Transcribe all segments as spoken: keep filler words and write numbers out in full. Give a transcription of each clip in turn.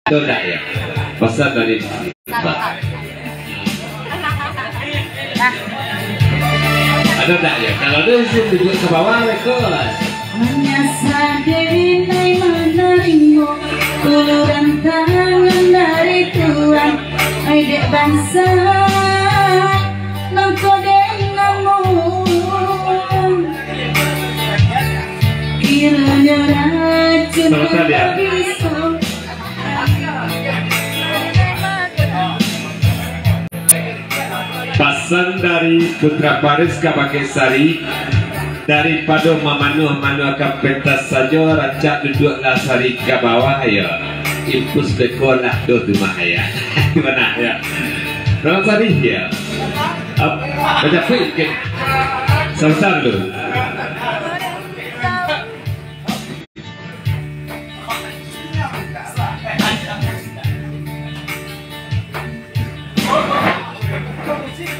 Ado ndak, yo? Pasan dari Ado ndak, yo? Kalau ado, izin duduak ka bawah, bagus. Manyasa diri nai manarimo uluran tangan dari Tuhan, ai dek bansa mangko den namun. Kironyo racun Selamat, ya. Bisa. Pasan dari Putra Paris kabake Sari, daripado mamanuah-manuah ka pentas sajo, rancak duduaklah Sari ka bawah, yo. Impus beko lah doh tu mah, yo. Bana, yo. Tolong Sari, yo. Ap, bajapuik ke? Sabanta dulu.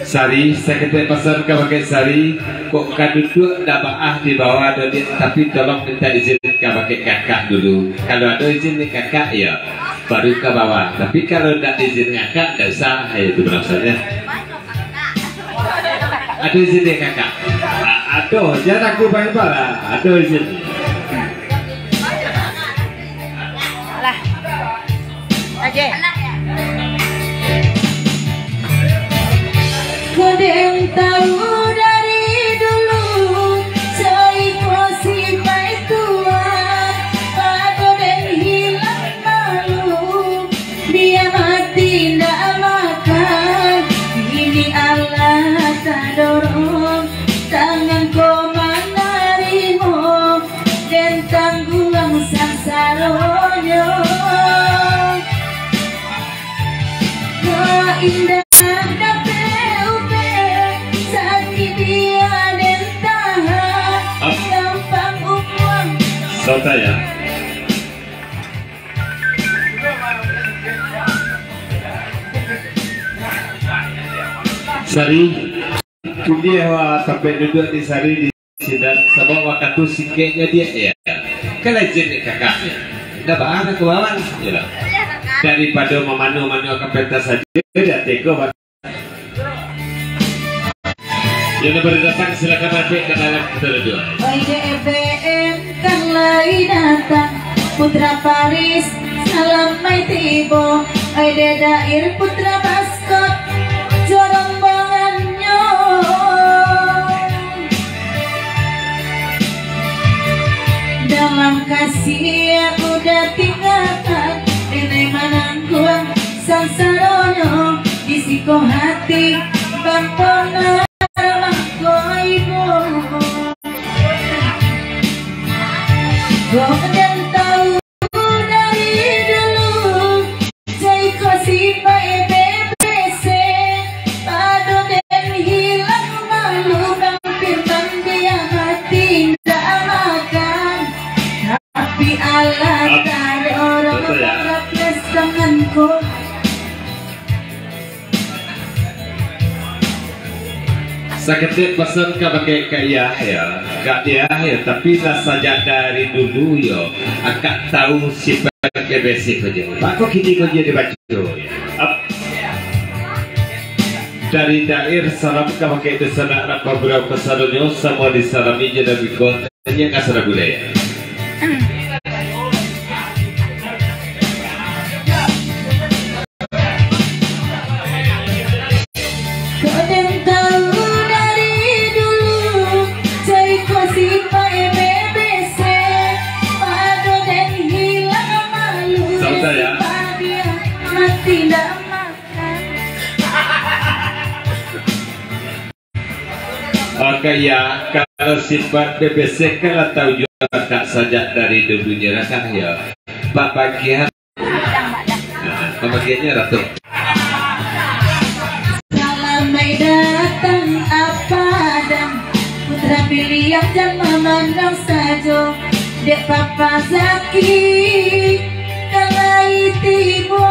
Sari, saketek pasan kabake Sari, kok ka duduak ndak baa di bawah do, Diak, tapi tolong minta izin kabake kakak dulu. Kalau ado izin dari kakak, yo, baru ka bawah. Tapi kalau ndak izin kakak, ndak usah, yo, itu bana pasanyo. Ado izin dari kakak? A-, ado, jan ragu bae lah. Ado izin. Alah. Oke. Ko den tau dari dulu, co iko sipaik Tuan, pado den hilang malu. Bia mati ndak makan, kini alah tadorong, tangan ko manarimo, den tangguang sansaronyo. Ko indak dapek upek, sakik bia den tahan, gampang umua. Santai, yo. Sari, kuliah wa sampai duduak di Sari di sinan, sabab wakatu singkeknyo, Diak, yo. Kalau izin dari kakak, yo. Ndak baa ka bawah lah, yo lah. Daripado mamanu-manu ka pentas sajo, di ateh ko, Bang. Yang baru datang, silakan rapek ka dalam, kita duduk. Oi, J B M kan lai datang, Putra Paris, salam mai tibo. Oi, Dair Putra Baskot, jo rombongannyo. Dalam kasih udah tinggalkan, denai manangguang sansaronyo, di siko hati Bang Ponar mangko ibo. Kok den tau dari dulu, co iko sipaik bebese, pado den hilang malu, Bang Firman bia mati ndak makan. Tapi alah tadorong, betul, yo. Rapek tangan ko. Saketek pasan kabake Kak Yah, yo. Kak Yah, yo, tapi lah sajak dari dulu, yo, akak tau sipaik bebese ko jo. Baa kok kini ko jadi baco, yo. Ap. Dari Dair, salam kabake dunsanak nan baburau kasadonyo, samo disalami jo Nabi ko. Tanya ka sarabu deh. Kok den tau dari dulu, co iko sipaik bebese, pado den hilang malu, santai, yo. Sipaik bia mati ndak makan. Oke, yo, kalau sipaik bebese kan lah tau juo, Kak, sajak dari dulunyo lah, Kak, yo. Pak bagian. Nah, pambagiannyo Ratu. Salamaik datang, Apa dan Putra Piliang, jan mamandang sajo, dek Papa Zaki ka lai tibo.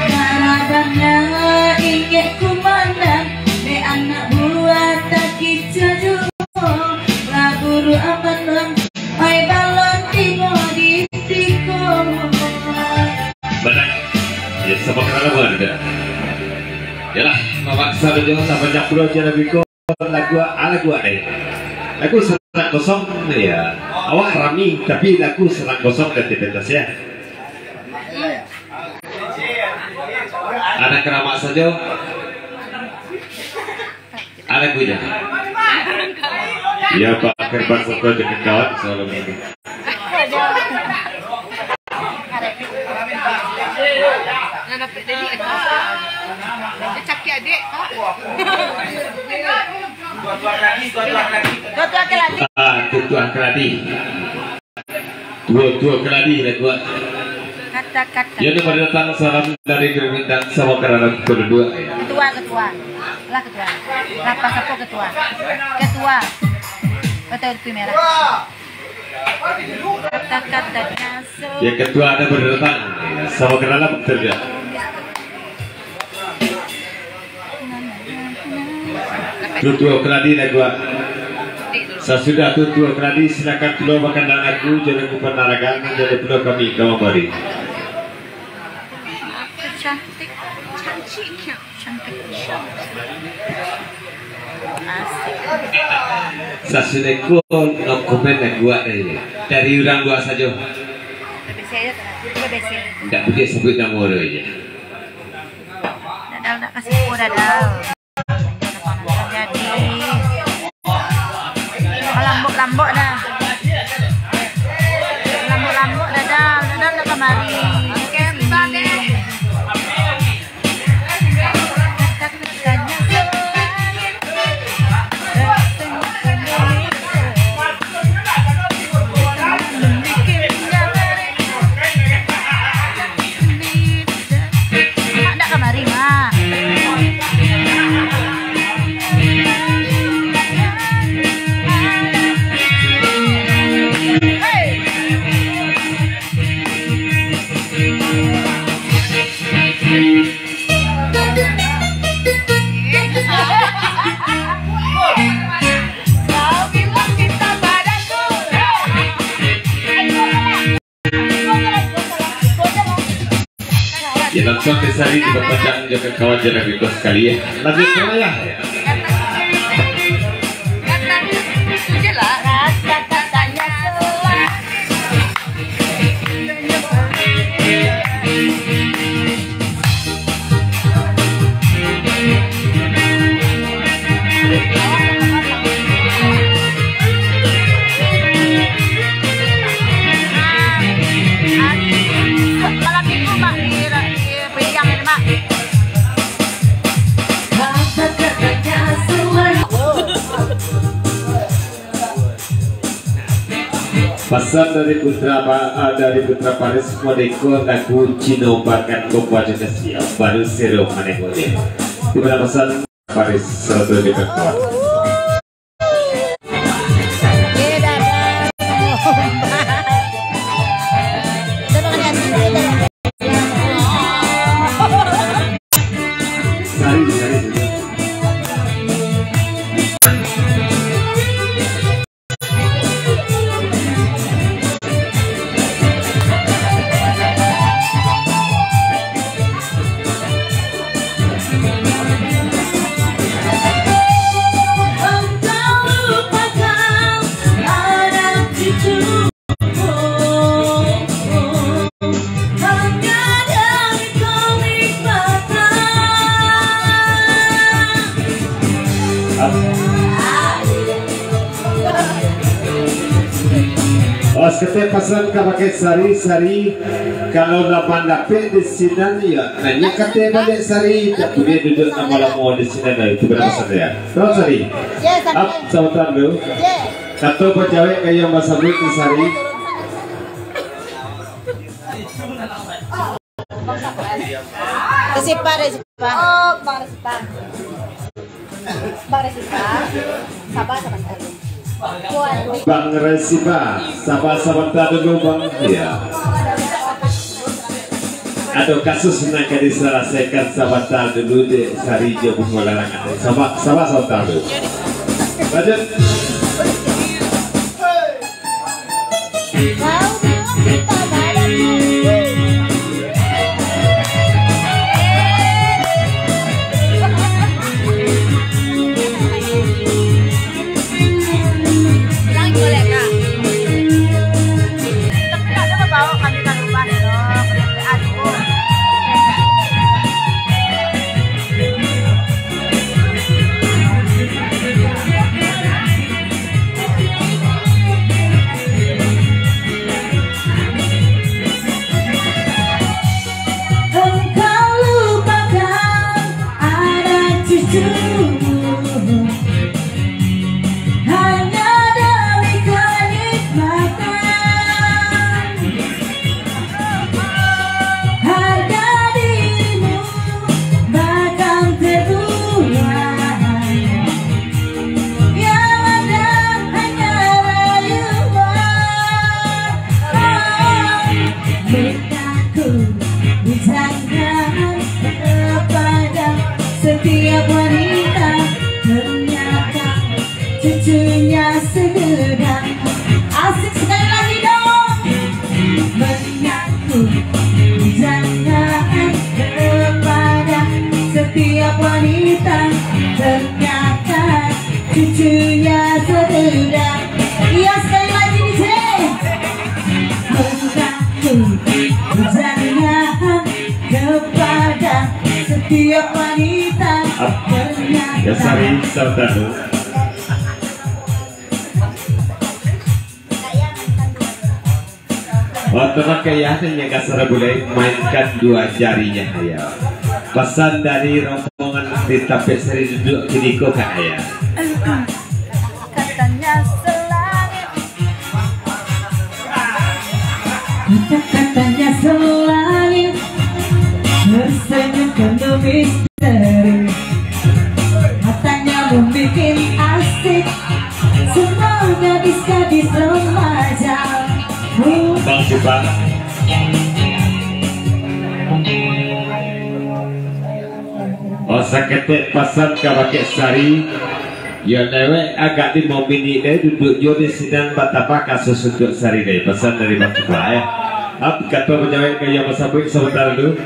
Karabanyo ingek kumandang, dek anak buah takica juo, lah buru aman bang, ai balun tibo di Sabanyak pulo jan labiah ko lagu, ah, lagu, eh. Lagu sanang kosong, ya. Awak rami, tapi lagu sanang kosong dan tidak sia. Anak keramat sajo. Ada lagunya. Ya, Pak Herman Sokro dengan kawan selalu ini. Ah, tuan keladi. Tuo-tuo keladi lah kuat. Kata-kata. Yo, ni pada datang salam dari Gerindang sama kerana ketua. Ketua, ketua. Lah ketua. Lah, pas apa ketua? Ketua. Betul, itu merah. Kata-kata kasar. Ya, ketua ada pada datang. Sama kerana betul dia. Tuo-tuo keladi lah kuat. Sasudah tuo-tuo keladi, silakan pulo bakandang lagu, jangan lupa naragan, jadi pulo kami kawan bari. Cantik, cantik, cantik. Asik. Sasudah ko, no comment lah kuat aja. Dari urang dua sajo. Besi aja, Kak. Besi. Ndak buliah sabuik namo urang aja. Dadal nak kasih ko, dadal. Jadi, malambok-lambok dah. Malambok-lambok, dadal. Dadal dah kamari. Oke, bisa deh. Mak dak kamari, Mak. Ya, langsung di sari kita pacang jo kawan jalan bebas sekali ya. Lanjut ke ya. Malam minggu, Mak, di, di Piliang ini, Mak. Pasan dari Putra Pa-, ah, dari Putra Paris, modeko lagu Cino Bakat Kompa Indonesia, baru sero manekonyo. Di mana pasan Paris, seratus juta kawan. Sari, sari, sari. Oh, saketek pasan ka pakai sari-sari. Kalau lapan dapek di sinan, ya, nanya kate baliak sari, tak buliah duduak lamo-lamo di sinan, itu bana pasan ya. Terus sari. Yes, sari. Ap, sabutan dulu. Yes. Kato pacawek kayo basambut di sari. Resipa, Resipa. Oh, Bang Resipa. Bang Resipa, sabar sabanta. Bang Resipa, sabar sabanta dulu, Bang. Iya. Ado kasus nan ka disalasaikan sabanta dulu, Dek Sari jo Bungo Larangan. Sabar, sabar sabanta dulu. Lanjut. Mengaku jangan kepada setiap wanita, ternyata cucunya sedang. Asik sekali lagi dong. Mengaku jangan kepada setiap wanita, ternyata cucunya sedang. Iya, sekali lagi, D J. Mengaku jangan kepada setiap wanita. Ap-, ternyata. Ya, Sari, sabar dulu. Waktu pakai ya, hanya kasar boleh mainkan dua jarinya, ayo. Pesan dari rombongan di Tampek Sari duduk kini ko, Kak, ya. Katanya selangit. Kata-katanya selangit, tersenyum penuh misteri. Matanya membuat asik, semua gadis-gadis remaja. Bang Supa. Oh, saketek pasan ka bakeh Sari. Yo lewek agak limo minik deh, duduk jo di sinan batambah kasus untuak Sari deh. Pasan dari Bang Supa, eh. Ap, kato pajawek ka yo basabuik sabanta dulu.